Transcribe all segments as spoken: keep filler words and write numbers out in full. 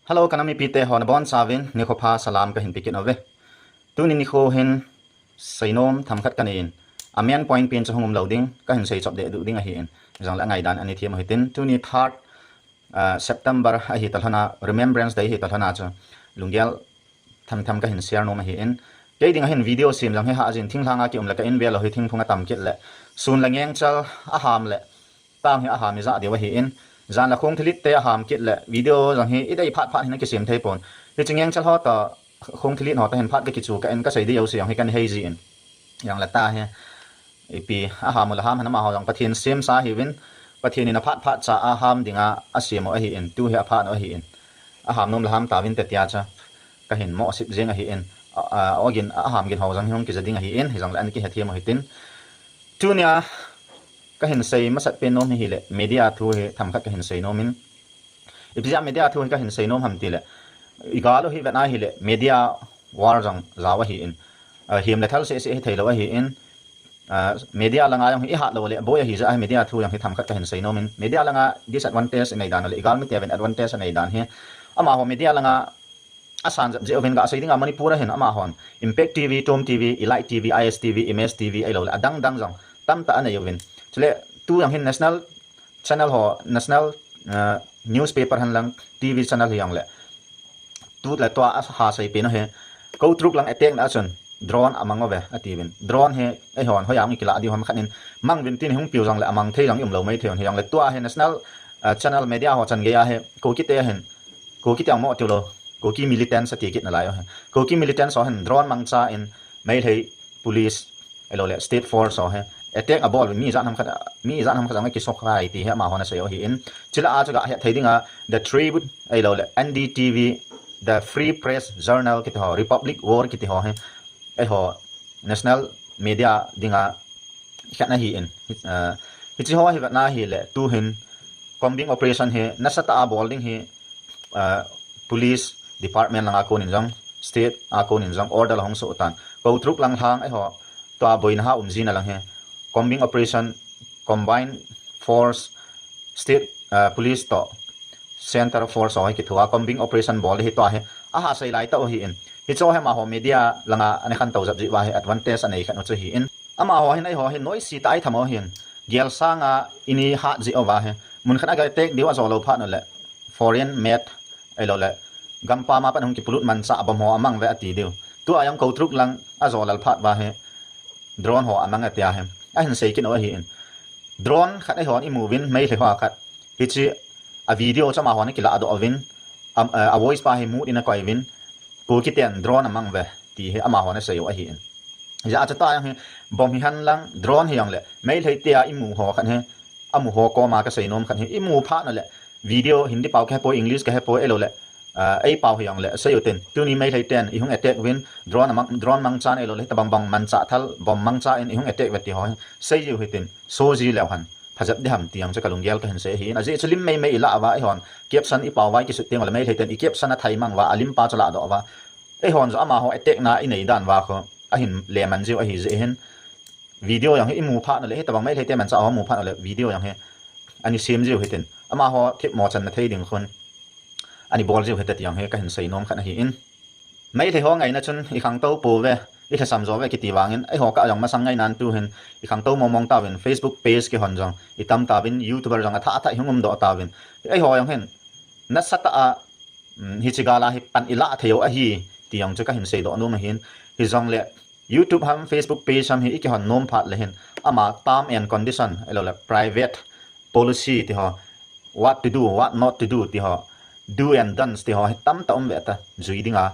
Hello, ka nam mipite ho nabonchauvin nikho pha salam kahin pe kit uve. Tuni nikho hin seinom themkhat kanei in, a main point pen chu hung umlou ding, kahin seichop deh duh ding ahin, jongle angaidan ana them u hitin, tuni third, ah, September ahi talhona, Remembrance Day ahi talhona chu lunggel themthem kahin share nom ahin. Kei dinga hin video sem jong hi hahjin, thinglhanga kium le ka in velou hi thingphung atam kit le, sun le ngengchal aham le, tang hi aham ijat diu ahin, jan le khong thilhit te aham kit le, video jong hi idei phat phat hin akisem thei pon. Hiche ngengchal ho toh, khong thilhit ho toh hin phat kakichu ka in, kasei ding jouse jong hi kana hei jin. Jongle tah hi, ipi aham u le ham hen, amaho jong Pathen semsa ahiuvin, Pathen in aphat phat cha a ham dinga asem u ahin, tu hi aphat u ahin. Aham nom le ham tauvinte tia chu kahin mohsip jeng ahin, a, a, ogin, aham gin ho jong hi hung kija ding ahin, hijongle ana kihethem u hitin. Tunia kahin sei masat pen nom hi hile, media thu hi themkhat kahin sei nom in. Ipi jeh a media thu hi kahin sei nom ham tile, igal u hi vet a hile, media war jong jao ahin, ah, hem le thal seh seh hithei lou ahin, ah, media langa jong hi ihat lou le boi ahi jeh a hi media thu jong hi themkhat kahin sei nom in, media langa disadvantage inei dan u le igalmite uvin advantage anei dan hi, amaho media langa asan jep jeh uvin gasei dinga Manipur a hin amahon Impact TV, Tom TV, Elite TV, ISTV, Imaze TV ahilou le adang dang jong tamtah anei uvin. Chule tu jong hin national channel ho, national, ah, newspaper hen lang, TV channel hijongle, tu le tua ahasei pen u hi, Koutruk lang attack na a chun drone amang uve atiuvin. Drone hi eihon hoiya hung kilah diu ham khat in, mang uvin tin hung piu jongle amang thei jong ium lou maithei un, hijongle tua hi national, ah, channel media ho chan geiya hi Kuki te hin, Kuki te ang mo tiu lou, Kuki militants ati kit nalai u hi, Kuki militants ho hin drone mangcha in Meitei police ahilou le state force ho hi attack abol uvin, mi ijat ham khat, mi ijat ham khat jong akisok ngai ti hi amahon asei u ahin. Chule a chu gahet thei dinga The Tribune ahilou le NDTV, The Free Press Journal kiti ho, Republic War kiti ho hi eiho national media dinga khat ahin, ah, hiche ho hi vet na hile, tu hin combing operation hi nasatah a bol ding hi, ah, police department langa kon in jong, state a kon in jong order ahung soh tan. Koutruk lang lhang eiho tua boina a um jing na lang hi combing operation, combined force, state, ah, police toh center force ho hi kithua combing operation bol hi tua hi ahasei lai tah u ahin. Hiche ho hi amaho media langa ana khantou jep jeh uva hi advantage anei khat u chu ahin. Amaho hin eiho hi noise tah a itham u ahin, gel sanga ini hat jeh uva hi, mun khat a ga attack diu ajo lou phat u le foreign made ahilou le gampam a pat hung kipolut manchah bomb ho amang uve ati diu. Tua jong Koutruk lang ajo lal phat uva hi drone ho amang atia hi ahin sei kit u ahin. Drone khat eihon imu uvin, Meitei ho khat, hiche a video chu amahon akilah doh uvin, am, eh, a voice pa hi mut in akoi uvin, Kuki ten drone amang uve ti hi amahon asei u ahin. Hijeh a chu tua jong hi bomb hihen lang, drone hijongle, Meitei te a imu ho khat hi, amu ho koma kasei nom khat hi, imu phat u le video Hindi pao kahepoi, English kahepoi, ahilou le, ah, eipao hijongle sei u tin, tuni Meitei ten ihung attack uvin, drone amang, drone mangchan ahilou le hitobang bang manchah thal bomb mangcha in ihung attack uve ti ho hi sei jiu hitin, so ji leu hen phajep ding ham ti jong chu kalunggel kahin sei ahin. Ajeh chu lim mei mei ilah uva eihon caption ipao uva ikisut teng ule Meitei ten i caption athai mang uva, alim pa chu lahdoh uva, eihon jong amaho attack na inei dan uva khu ahin leman jiu ahi jeh hin, video jong hi imu phat u le, hitobang Meitei te manchah ho mu phat u le video jong hi ana sem jiu hitin, amaho themmo channa thei ding khun ana bol jiu hite ti jong hi kahin sei nom khat ahin. Meitei ho ngaina chun ikhangtou pouve, ilhasam jo uve kiti vangin, eiho kah jong masang ngainan tu hin ikhangtou mong mong tauvin, Facebook page kihon jong itam tauvin, YouTuber jong athah athah ihung umdoh tauvin, eiho jong hin nasatah a, um, hiche gal a hi pan ilah thei u ahi ti jong chu kahin seidoh nom ahin. Hijongle YouTube ham, Facebook page ham hi ikihon nom phat le hin, ama term and condition ahilou le private policy ti ho, what to do, what not to do ti ho, do and don'ts ti ho hi tamtah um uve ta, jui dinga.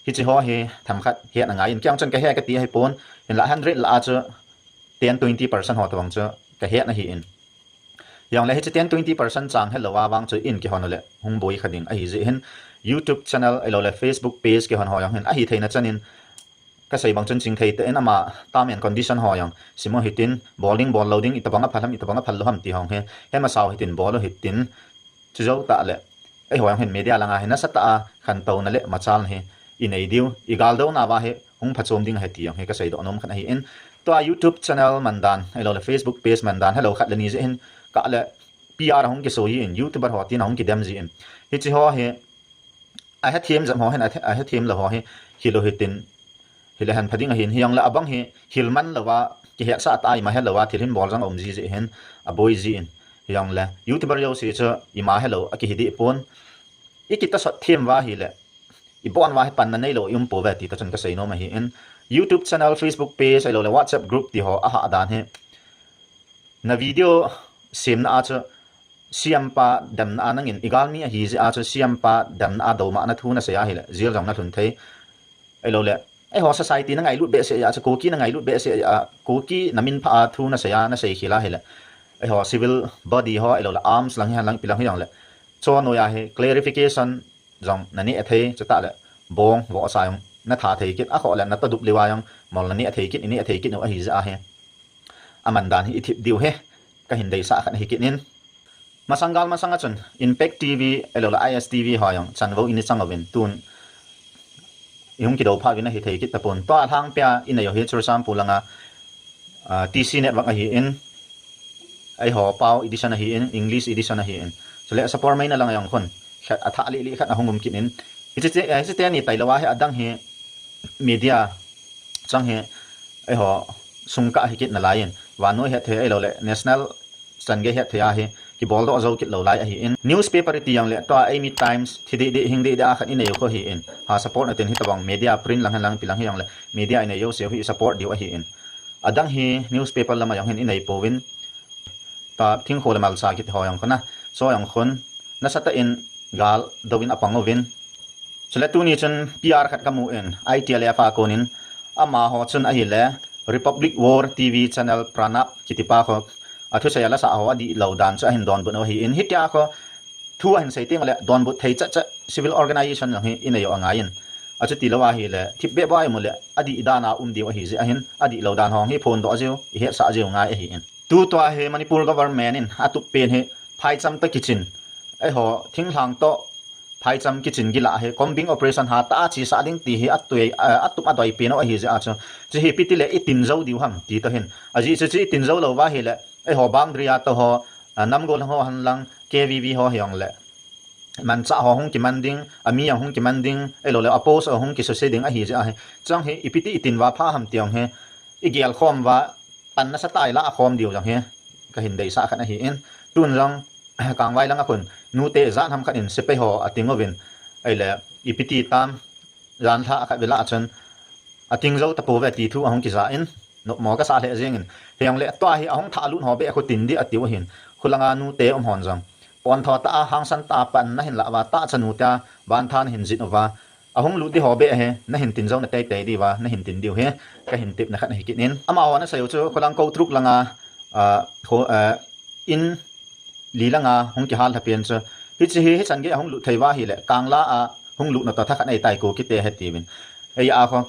Hiche ho hi themkhat hetna ngai in, kei jong chun kahe kati ahipon, hinlah hundred lah a chu ten, twenty percent ho tobang chu kahet ahin. Hijongle hiche ten, twenty percent chang helouva vang chu in kihon u le hung boi kha ding ahi jeh hin, YouTube channel ahilou le Facebook page kihon ho jong hin ahitheina chan in, kasei bang chun chingthei tah in ama term and condition ho jong sim u hitin, bol ding bol lou ding, itobang aphal ham, itobang aphal lou ham ti ho hi hemasa u hitin, bol u hitin, chujou tah le eiho jong hin media langa hi nasatah a khantouna le machalna hi inei diu, igaldouna uva hi hung phachom ding ahi ti jong hi kaseidoh nom khat ahin. Tua YouTube channel man dan ahilou le Facebook page man dan helou khat le ni jeh hin, kah le PR ahung kiso jin, YouTuber ho tin ahung kidem jin, hiche ho hi ahethem jep ho hin, ahethem lou ho hi hilou hitin, hile hen pha ding ahin, hijongle abang hi hilman louva, kihetsah tah a ima helouva thil hin bol jong aum jiji hin, aboi jin. Hijongle YouTuber jouse chu ima helou akihi deh pon. Ikitahsot them uva hile, ibon uva hi panna neilou ium pouve ti toh chun kasei nom ahin. YouTube channel, Facebook page, ahiloule WhatsApp group ti ho ahah dan hi, na video semna a chu siampa damna a nangin igalmi ahi jeh a chu siampa damna a doumahna thu nasei a hile jail jong nalhun thei. Ahiloule eiho society nangailut behseh a chu, Kuki nangailut behseh a, Kuki naminphah a thu nasei a, nasei khel a hile, eiho civil body ho ahiloule arms lang hihen lang ipi lang hijongle, chonoi a hi clarification jong naneh thei, chutah le bong vohsa jong natha thei kit, akhoh le natoh dup liuva jong mol naneh thei kit, ineh thei kit u ahi jeh a hi, aman dan hi ithip diu hi kahin deisah khat ahi kit in. Masang gal masanga chun Impact TV ahiloule ISTV ho jong chanvou ini chang uvin, tun ihung kidou phat uvin ahithei kit tapon. Tua lhangpia inei u hi Churachandpur langa TC Network ahin, eiho Pao edition ahin, English edition ahin, chule Sapormeina langa jong khun khat athah lih lih khat ahung um kit in, hiche teni tailouva hi adang hi media chang hi eiho sungkah hi kit nalai in, vannoi hetthei ahiloule national chan gei hetthei a hi kiboldoh jou kit lou lai ahin, newspaper iti jongle tua eimi Times thi dehdeh hing dehdeh a khat inei u khu ahin, ha support natin hitobang media print lang hen lang ipi lang hijongle media inei jouse u hi support diu ahin, adang hi newspaper lama jong hin inei pouvin, ta thingkho le malcha kiti ho jong khun a, chu jong khun nasatah in gal douvin apang uvin. Chule tuni chun PR khat kamu in, ITLF a konin, amaho chun ahile Republic World TV channel Pranab kitipa khu athusei a lasah ho adihlou dan chu ahin donbut u ahin, hitia khu thu ahin sei tengle donbut thei chatchat civil organisation jong hi inei u angaiyin, achuti lou ahile thipbeh boi mu le adih dan a um diu ahi jeh ahin, adihlou dan ho hi phondoh jiu, ihetsah jiu ngai ahin. Tutua hi Manipur government in atup pen hi phaicham toh kichin, eiho thinglhang toh phaicham kichin gila hi combing operation hatah a chesah ding ti hi atup adoi pen u ahi jeh a chu, chu hi ipi tile itin jou diu ham ti toh hin, ajeh chu chu itin jou louva hile eiho boundary a toh ho, namgol ho hen lang, KVV ho hijongle manchah ho hung kiman ding, ami jong hung kiman ding, ahiloule apost ho hung kisuse ding ahi jeh a hi, chang hi ipi ti itin uva pha ham ti jong hi igel khom uva, pan nasatah a ilah khom diu jong hi kahin deisah khat ahin. Tun jong Kangvai langa khun nute ijat ham khat in sepai ho ating uvin, ahile ipi ti tam, janlhah khat vela chun ating jou tapouve ti thu ahung kija in, nopmo kasah lheh jengin, hijongle tua hi ahung thahlut ho beh khu tin ding atiu ahin, khulanga nute um hon jong pontho tah a hangsan tah a pan nahin lah uva, tahchanu tia vantha nahin jin uva, ahung lut ding ho beh hi nahin tin jou na teitei diuva nahin tin diu hi kahin tepna khat ahi kit in. Amaho nasei u chu khulang Koutruk langa in li langa hung kihal lha pen chu, hiche hi hichan gei ahung lut thei uva hile Kangla a hung lut natoh thakhat ahitai Kukite hi tiuvin, eia khu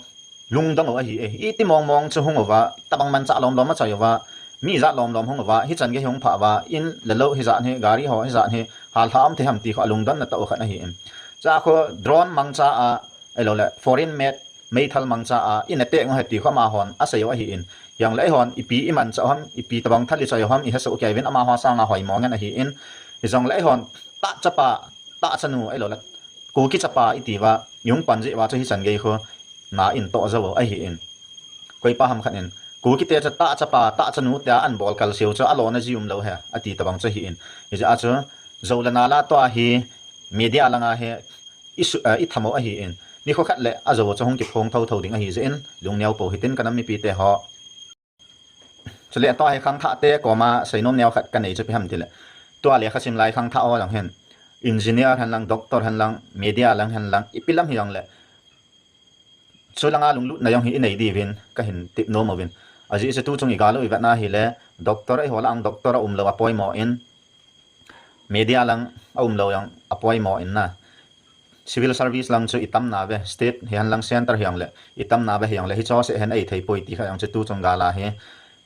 lungdong u ahi e, iti mongmong chu hung uva, tobang manchah lomlom achoi uva, mi ijat lomlom hung uva, hichan gei hung phah uva, in le lou hijat hi, gari ho hijat hi hallhah um thei ham ti khu alungdon natoh u khat ahin, chua khu drone mangcha a, ahiloule foreign made meithal mangcha a in ateng u ahi ti khu amahon asei u ahin, hijongle eihon ipi imanchah u ham, ipi tobang thal ichoi u ham ihesoh kei uvin, amaho sanga hoimo ngen ahin, hijongle eihon tahchapa, tahchanu ahiloule Kuki chapa itiuva ihung pan jeh uva chu hichan gei khu na intoh jou u ahin, koipa ham khat in Kukite chu tahchapa tahchanu tia anbol kalseu chu alona ji umlou hi ati tobang chu ahin, hijeh a chu jou le nal a tua hi media langa hi itham u ahin, nikho khat le ajou u chu hung kiphong thouthou ding ahi jeh in lungneo pou hitin kanam mipite ho. Chule tua hi khangthahte koma seinom neo khat kanei chu ipi ham tile, tua lekhasim lai khangthah ho jong hin, engineer hen lang, doctor hen lang, media lang hen lang, ipi lam hijongle chulanga lunglutna jong hi inei diuvin kahin tep nom uvin. Ajeh chu tuchung igal u ivetna hile, doctor eiho lah a doctor aumlou apoimo in, media lang aumlou jong apoimo in na, civil service lang chu itamna ve, state hihen lang centre hijongle itamna ve hijongle hiche seh hen eithei poi ti khat jong chu tuchung gal a hi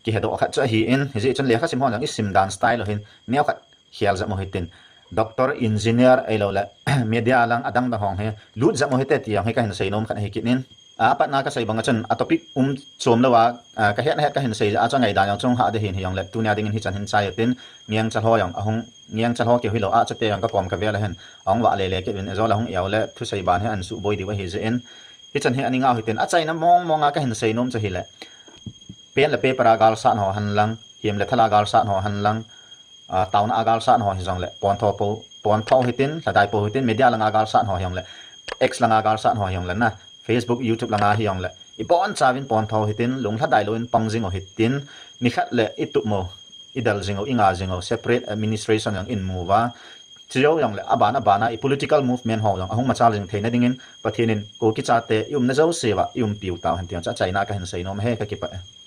kihedoh khat chu ahin, hijeh chun lekhasim hon jong isim dan style u hin neo khat khel jep u hitin, doctor, engineer ahiloule media lang adangdang hon hi lut jep u hite ti jong hi kahin seinom khat ahi kit in. Apatna kasei banga chun a topic um chom louva, kahet nahet kahin sei jeh a chu angaidan jong chung hah ding hin hijongle tunia dingin hichan hin chai utin, Ngengchalho jong ahung, Ngengchalho keu hilou a chate jong kakom kavel a hin ahung vah lele kit uvin, ejole hung eule thusei ban hi ahin suhboi diu ahi jeh in, hichan hi ani ngau hitin, achaina mong monga kahin sei nom chu hile, pen le paper a galsat ho henlang, hem le thal a galsat ho henlang, taona a galsat ho hijongle, pontho hitin, lhadai po hitin, media langa galsat ho hijongle, X langa galsat ho hijongle na, Facebook, YouTube langa hijongle, ibonchauvin pontho hitin, lunglhadai louvin pang jing u hitin, nikhat le itup mo, idel jing u, inga jing u, separate administration jong in mu uva, chujou jongle aban abana i political movement ho jong ahung machal jing theina dingin Pathen in Kuki chate iumna jouseuva iumpiu tauhen ti chu achaina kahin sei nom e, kakipah e.